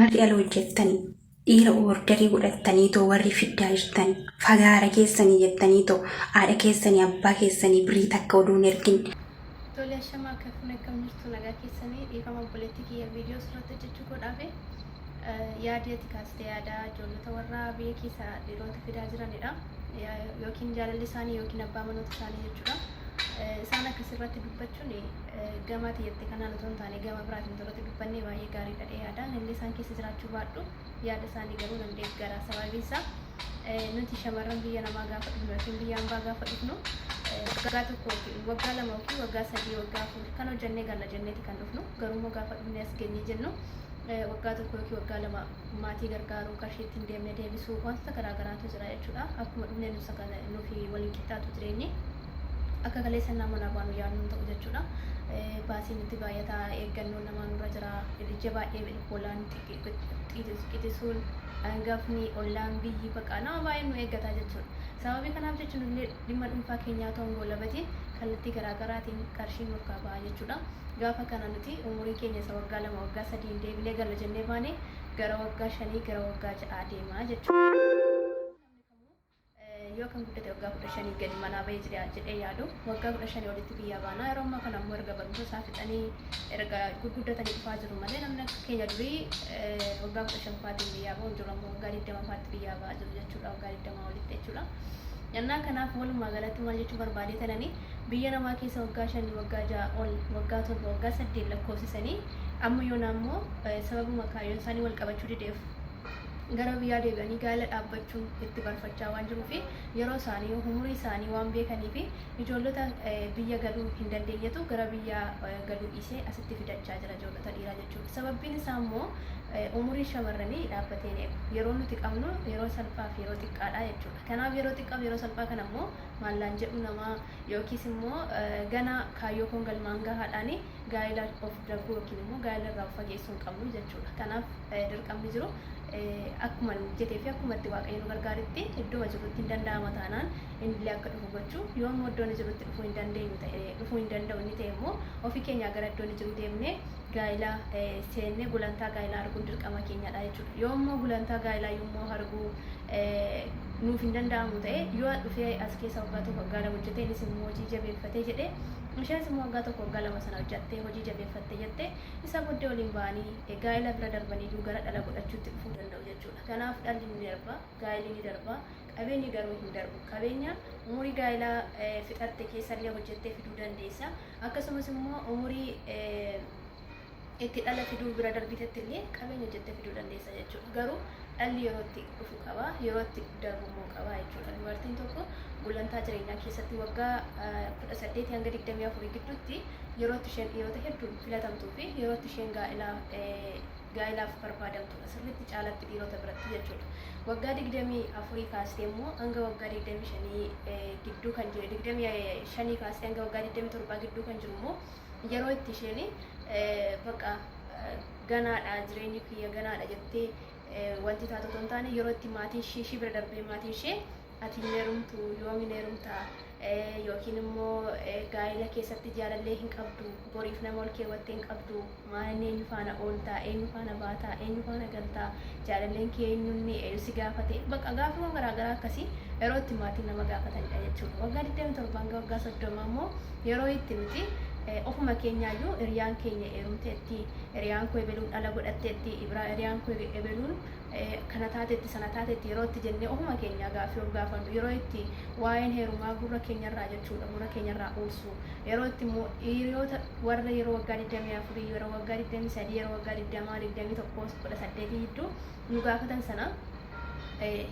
Shamarri ala hojjettanii dhiira ordarii godhattanii too warri fiddaa jirtan fagaara keessanii jettanii too haadha keessanii abbaa keessanii birrii takka oduu hin ergin. Tole, ashama, akka kun akkam jirtu? Nagaa keessanii? Dhiifama obboleettii kiyya, viidiyoo sirratti hojjechuu godhaafe. Yaadi ati kaaste yaada ijoollota warra biyya keessa dhiirota fidaa jiranidha, yookiin jaalalli isaanii yookiin abbaa manoota isaanii jechuudha. Isaan akkasirratti dubbachuun gama ati jette kanaan otoo hin taane gama biraatiin irratti dubbannee baay'ee gaariidha yaada. Illee isaan keessa jiraachuu baadhu, yaada isaanii garuu nan deeggara. Sababiin isaa nuti shamarran biyya namaa gaafa dhufnu yookiin biyya hambaa gaafa dhufnu waggaa 1 yookiin waggaa 2 yookiin waggaa 3, waggaa 4 kan hojjannee galla jenneeti kan dhufnu. Garuu immoo gaafa dhufnee as geenye jennu waggaa 1 yookiin waggaa 2 maatii gargaaruu, qarshii ittiin deemnee deebisuu, wantoota garaa garaatu jira jechuudha. Akkuma dhufnee nufi waliin qixxaatu jireenyi akka kaleessa nama baanu yaadnu ta'u jechuudha. Baasiin nutti baay'ataa, eeggannoon namaa nurra jira, ija baay'ee hoolaan qixisuun, hangafni, ollaan, biyyi, bakka nama baay'een nu eeggataa jechuudha. Sababii kanaaf jechuun illee dhimma dhuunfaa keenyaa ta'uun goolabatiin kallattii garaa garaatiin qarshiin nurkaa ba'a jechuudha. Gaafa kana nuti umuriin keenya isa waggaa 2, waggaa 3 deebinee galla jennee baane gara waggaa 5, gara waggaa 6 deemaa jechuudha. Yoo kan guddate waggaa 15 gadi manaa bahee jira jedhee yaadu, waggaa 15 olitti biyyaa baanaa. Yeroo ammaa kana ammoo erga barumsa isaa fixanii, erga gurguddatanii dhufaa jiru malee namni akka keenya durii waggaa 15 faatiin biyyaa bahu jiru. Ammoo waggaa 20 faatti biyyaa bahaa jiru jechuudha, waggaa 20 olitti jechuudha. Yannaa kanaaf walumaa galatti maal jechuu barbaadee tananii, biyya namaa keessa waggaa 5, waggaa 6 ol, waggaa 7, waggaa 8 lakkoofsisanii amma yoona ammoo sababuma kaayyoon isaanii wal qabachuu dideef gara biyyaa deebi'anii gaa'ela dhaabbachuun itti barfachaa waan jiruu fi yeroo isaanii, umurii isaanii waan beekanii fi ijoollota biyya galuu hin dandeenyetu gara biyya galuu dhiisee asitti fidachaa jira ijoollota dhiiraa jechuudha. Sababbiin isaa immoo umurii shamarranii dhaabbatee hin eegu. Yeroo nuti qabnu yeroo salphaa fi yeroo xiqqaadha jechuudha. Kanaaf yeroo xiqqaa fi yeroo salphaa kana immoo maallaan jedhu namaa yookiis immoo gana kaayyoo koon galmaan gahaadhaani gaa'ela of daguu yookiin immoo gaa'ela irraa of fageessuu hin qabnu jechuudha. Kanaaf dirqamni jiru akkuma jetee fi akkuma itti Waaqayyo nu gargaaretti iddoo jirutti hin danda'ama taanaan innillee akka dhufu gochuu, yoo immoo iddoo inni jirutti dhufuu hin dandeenyu ta'e, dhufuu hin danda'u inni ta'e immoo ofii keenyaa gara iddoo inni jiru deemnee gaa'ela seennee gulantaa gaa'elaa arguun dirqama keenyadha jechuudha. Yoo immoo gulantaa gaa'elaa yommuu arguu nuuf hin danda'amu ta'e, yoo dhufee as keessa waggaa 1, waggaa 2 hojjetee, innis immoo hojii jabeeffatee jedhee, isheenis immoo waggaa 1, waggaa 2 sana hojjattee hojii jabeeffattee jettee, isa booddee waliin ba'anii gaa'ela bira darbanii iyyuu gara dhala godhachuutti dhufuu danda'u jechuudha. Kanaaf dhalli ni darba, gaa'elli ni darba, qabeenyi garuu hin darbu. Qabeenya umurii gaa'elaa fixatte keessallee hojjettee fiduu dandeessa. Akkasumas immoo umurii itti dhala fiduu bira darbitetti illee qabeenya hojjettee fiduu dandeessa jechuudha. Garuu dhalli yeroo itti dhufu qaba, yeroo itti darbu immoo qaba jechuudha. Dubartiin tokko gulantaa jireenyaa keessatti waggaa 18 hanga 24 gidduutti yeroo itti isheen dhiirota hedduun filatamtuu fi yeroo itti isheen gaa'elaaf barbaadamtudha. Sirriitti caalatti dhiirota biratti jechuudha. Waggaa 24 kaastee immoo hanga waggaa 25 gidduu kan jiru, 25 kaastee hanga waggaa 27 gidduu kan jiru immoo yeroo itti isheen bakka ganaadha, jireenyi kiyya ganaadha jettee wanti taatu otoo hin taane, yeroo itti maatiin ishee ishee bira darbee maatiin ishee ati hin heerumtu, yoom hin heerumta, yookiin immoo gaa'ela keessatti jaalallee hin qabdu, boriif nama ol keewwattee hin qabdu, maal inni eenyu faana ooltaa, eenyu faana baataa, eenyu faana galtaa, jaalalleen kee eenyunni, eenyu si gaafate, bakka gaaffiiwwan garaagaraa akkasii yeroo itti maatiin nama gaafatanidha jechuudha. Waggaa 27 hanga waggaa 30 immoo yeroo itti nuti ofuma keenyaayyuu hiriyaan keenya heerumteetti, hiriyaan koo ebeluun dhala godhatteetti, hiriyaan koo ebeluun kana taatetti, sana taatetti yeroo itti jennee ofuma keenyaa gaaffii of gaafannu, yeroo itti waa'een heerumaa gurra keenyarraa jechuudha gurra keenyarraa uursu, yeroo itti immoo hiriyoota warra yeroo waggaa 24, yeroo waggaa 23, yeroo waggaa 20, 21, 18 gidduu nu gaafatan sana,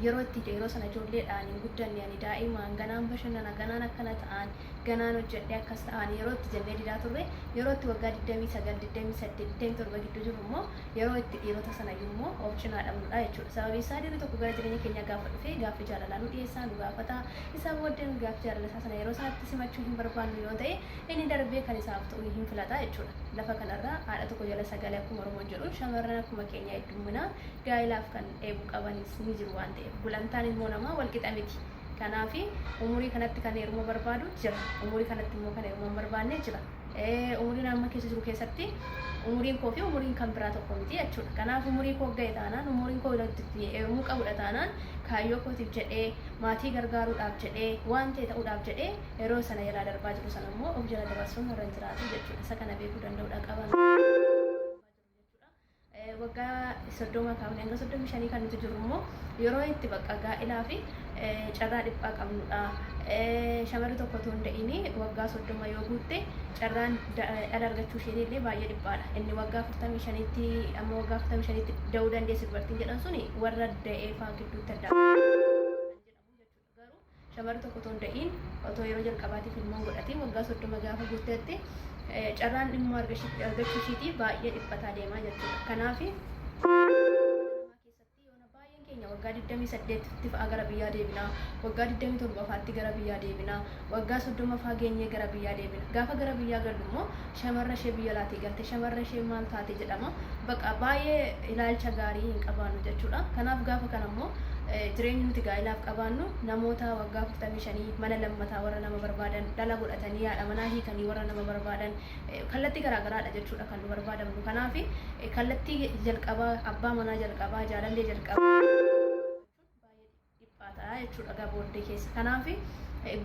yeroo itti yeroo sana ijoolleedhaan hin guddanne, ani daa'imaan ganaan bashannana, ganaan akkana ta'an, ganaan hojjedhee akkas ta'an yeroo itti jennee didaa turre, yeroo itti waggaa 29, 28, 27 gidduu jiru immoo yeroo itti dhiirota sana immoo of cinaa dhabnudha jechuudha. Sababiin isaa dhiirri tokko gara jireenya keenyaa gaafa dhufe gaaffii jaalalaa nu dhiyeessaa, nu gaafata. Isaa booddee nu gaaffii jaalala isaa sana yeroo sanatti simachuu hin barbaannu yoo ta'e, inni darbee kan isaaf ta'u hin filata jechuudha. Lafa kanarra haadha tokko jala sagalee akkuma Oromoon jedhu, shamarran akkuma keenya heddumminaa gaa'ilaaf kan dheebuu qabanis ni jiru waan ta'eef, gulantaan ilmoo namaa wal qixa miti. Kanaaf umurii kanatti kan heeruma barbaadu jira. Umurii kanatti immoo kan heeruma hin barbaanne jira. Umuriin amma keessa jiru keessatti umuriin koo fi umuriin kan biraa tokko miti jechuudha. Kanaaf umurii koo ga'e taanaan, umuriin koo itti heerumuu qabudha taanaan, kaayyoo kootiif jedhee, maatii gargaaruudhaaf jedhee, waan ta'e ta'uudhaaf jedhee yeroo sana jalaa darbaa jiru sana immoo of jala dabarsuun irra hin jiraatu jechuudha. Isa kana beekuu danda'uudha qaban. Waggaa 30 kaafnee hanga 35 kan nuti jirru immoo yeroo itti bakka gaa'ilaa fi carraa dhiphaa qabnudha. Shamarri tokko otoo hin da'ini waggaa 30 yoo guutte carraan dhala argachuu isheen illee baay'ee dhiphaadha. Inni waggaa 45tti, amma waggaa 45tti da'uu dandeessi dubartiin jedhan suni warra da'ee fa'aa gidduutti adda kan jedhamu jechuudha. Garuu shamarri tokko otoo hin da'iin, otoo yeroo jalqabaatiif ilmoon godhatiin waggaa 30 gaafa guutteetti carraan dhimma argachuu ishiitii baay'ee dhiphataa deemaa jechuudha. Kanaaf keessatti yoona baay'een keenya waggaa 28tti fa'aa gara biyyaa deebina, waggaa 27 fa'aatti gara biyyaa deebina, waggaa 30 fa'aa geenyee gara biyyaa deebina. Gaafa gara biyyaa gallu immoo shamarra ishee biyya laatii galte, shamarra ishee maal taate jedhama. Baqa baay'ee ilaalcha gaarii hin qabaannu jechuudha. Kanaaf gaafa kana immoo jireenyi nuti gaa'ilaaf qabaannu namoota waggaa 45 mana lammataa warra nama barbaadan, dhala godhatanii haadha manaa hiikanii warra nama barbaadan, kallattii garaagaraadha jechuudha kan nu barbaadamnu. Kanaaf kallattii jalqabaa, abbaa manaa jalqabaa, jaalallee jalqabaa baay'ee dhiphaa ta'a jechuudha gaa booddee keessa. Kanaaf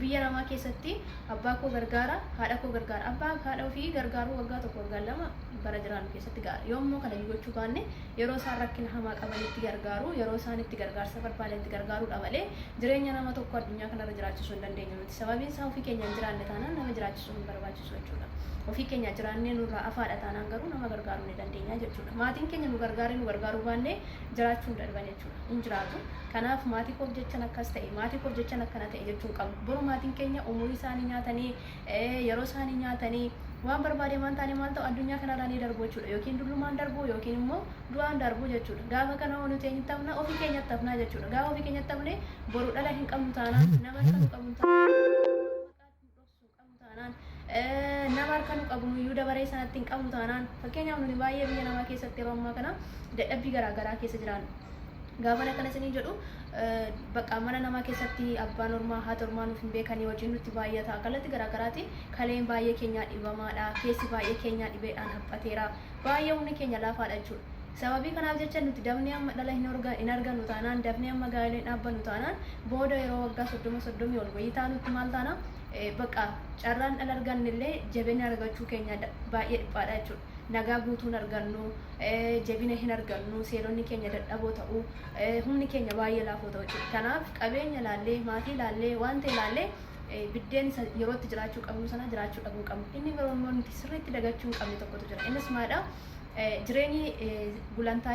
biyya namaa keessatti abbaa koo gargaara, haadha koo gargaara. Abbaa fi haadha ofii gargaaruu waggaa 1, waggaa 2 bara jiraannu keessatti gaara. Yommuu kana gochuu baanne yeroo isaan rakkina hamaa qabanitti gargaaru, yeroo isaan itti gargaarsa barbaadanitti gargaaruudha malee jireenya nama tokko addunyaa kanarra jiraachisuu hin dandeenyu nuti. Sababiin isaa ofii keenya hin jiraanne taanaan nama jiraachisuu hin barbaachisu jechuudha. Ofii keenya jiraannee nurraa afaadha taanaan garuu nama gargaaruu ni dandeenya jechuudha. Maatiin keenya nu gargaaree nu gargaaruu baannee jiraachuu hin darban jechuudha. Hin jiraatu. Kanaaf maatii koof jechan akkas ta'e, maatii koof jechan akkana ta'e jechuu hin qabnu. Boru maatiin keenya umurii isaanii nyaatanii, yeroo isaanii nyaatanii, waan barbaade waan taane maal ta'u, addunyaa kanarraa ni darbu jechuudha. Yookiin dullumaan darbu yookiin immoo du'aan darbu jechuudha. Gaafa kana hoo nuti eenyutti hafna? Ofii keenyatti hafnaa jechuudha. Gaafa ofii keenyatti hafne boru dhala hin qabnu taanaan, nama harka nu qabnu taanaan, maqaa nu dhoksu hin qabnu taanaan, nama harka nu qabu nuyyuu dabaree sanatti hin qabnu taanaan, fakkeenyaaf nuni baay'ee biyya namaa keessatti yeroo ammaa kana dadhabbii garaa garaa keessa jiraanna. Gaafa akkana isiniin jedhu, bakka mana namaa keessatti abbaan ormaa haati ormaa nuuf hin beekanii hojiin nutti baay'ata. Kallattii garaa garaati kaleen baay'ee keenyaa dhibamaadha. Keessi baay'ee keenyaa dhibeedhaan haphateera. Baay'ee humni keenya laafaadha jechuudha. Sababii kanaaf jecha nuti dafnee amma dhala hin argannu taanaan, dafnee amma gaa'ela hin dhaabbannu taanaan, booda yeroo waggaa 30, 30 ol wayii taanutti maal taana? Bakka carraan dhala arganne illee jabina argachuu keenya baay'ee dhiphaadha jechuudha. Nagaa guutuu hin argannu, jabina hin argannu, seelonni keenya dadhaboo ta'u, humni keenya baay'ee laafoo ta'u jechuudha. Kanaaf qabeenya ilaallee, maatii ilaallee, waan ta'e ilaallee biddeen isa yerootti jiraachuu qabnu sana jiraachuu dhabuu hin qabnu. Inni biroo immoo nuti sirriitti dagachuu hin qabne tokkotu jira. Innis maalidha? Jireenyi gulantaa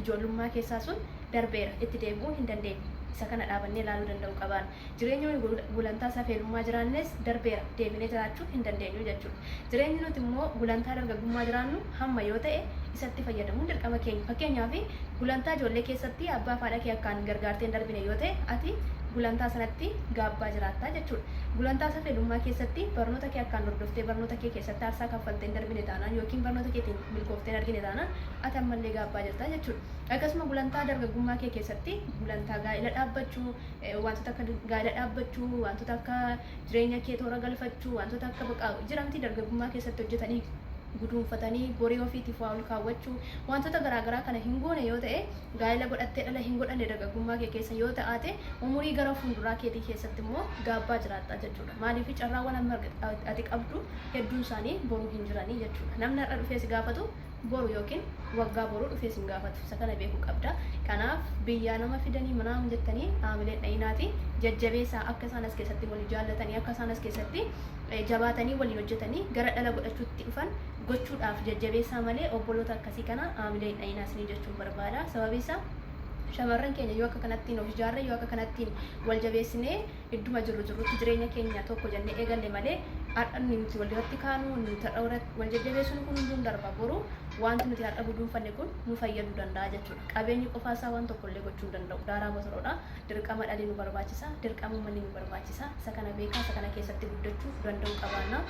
ijoollummaa keessaa sun darbeera. Itti deebi'uu hin dandeenye. Isa kana dhaabannee ilaaluu danda'uu qabaan. Jireenyi gulantaa safeelummaa jiraannes darbeera. Deebinee jiraachuu hin dandeenyu jechuudha. Jireenyi nuti immoo gulantaa dargaggummaa jiraannu hamma yoo ta'e isatti fayyadamuun dirqama keenya. Fakkeenyaaf gulantaa ijoollee keessatti abbaa fi haadha kee akkaan gargaartee hin darbine yoo ta'e ati gulantaa sanatti gaabbaa jiraattaa jechuudha. Gulantaa safeelummaa keessatti barnoota kee akkaan hordoftee barnoota kee keessatti aarsaa kaffaltee hin darbine taanaan yookiin barnoota keetiin milkooftee hin argine taanaan ati ammallee gaabbaa jirta jechuudha. Akkasuma gulantaa dargaggummaa kee keessatti gulantaa gaa'ela dhaabbachuu, wantoota akka gaa'ela dhaabbachuu, wantoota akka jireenya kee toora galfachuu, wantoota akka baqa jiramti dargaggummaa keessatti hojjetanii guduunfatanii borii ofiitiif waa ol kaawwachuu, wantoota garaagaraa kana hin goone yoo ta'e, gaa'ela godhattee dhala hin godhanne dargaggummaa kee keessa yoo ta'aate, umurii gara fuulduraa keetii keessatti immoo gaabbaa jiraatta jechuudha. Maaliif carraawwan amma ati qabdu hedduun isaanii boruu hin jiranii jechuudha. Namni har'a dhufee si gaafatu boru yookiin waggaa boruu dhufee sin gaafatu. Isa kana beekuu qabda. Kanaaf biyyaa nama fidanii manaa jettanii haamileen dhayinaati jajjabeessaa, akka isaan as keessatti walii jaallatanii, akka isaan as keessatti jabaatanii waliin hojjetanii gara dhala godhachuutti dhufan gochuudhaaf jajjabeessaa malee obboloota akkasii kana haamilee hin dhayinaa isiniin jechuun barbaada. Sababii isaa shamarran keenya yoo akka kanattiin of ijaarre, yoo akka kanattiin wal jabeessinee idduma jirru jirrutti jireenya keenya tokko jennee eegalle malee, har'a nuti walirratti kaanu, nuti har'a wal jajjabeessinu kun hunduun darba. Boru wanti nuti har'a guduunfanne kun nu fayyaduu danda'a jechuudha. Qabeenyi qofaa isaa waan tokko illee gochuu hin danda'u. Daaraa botoroodha. Dirqama dhalli nu barbaachisa. Dirqama manni nu barbaachisa. Isa kana beekaa isa kana keessatti guddachuu danda'uu qabaanna.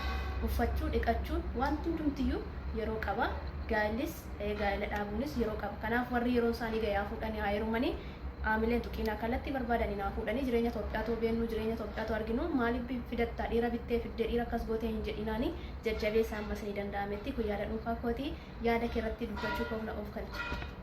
Uffachuu, dhiqachuun, wanti hundumtiyyuu yeroo qaba. Gaa'ellis gaa'ela dhaabuunis yeroo qaba. Kanaaf warri yeroon isaanii gahaa fuudhanii haa heerumanii. Aamileen tuqiinaa kallattii barbaadanii naa fuudhanii jireenya Itoophiyaatoo beennuu jireenya Itoophiyaatoo arginu maaliif fidattaa dhiira bittee fiddee dhiira akkas gootee hin jedhinaani jajjabeessaa ammas ni danda'ametti. Kun yaada dhuunfaa kooti. Yaada kee irratti dubbachuu koof na of galcha.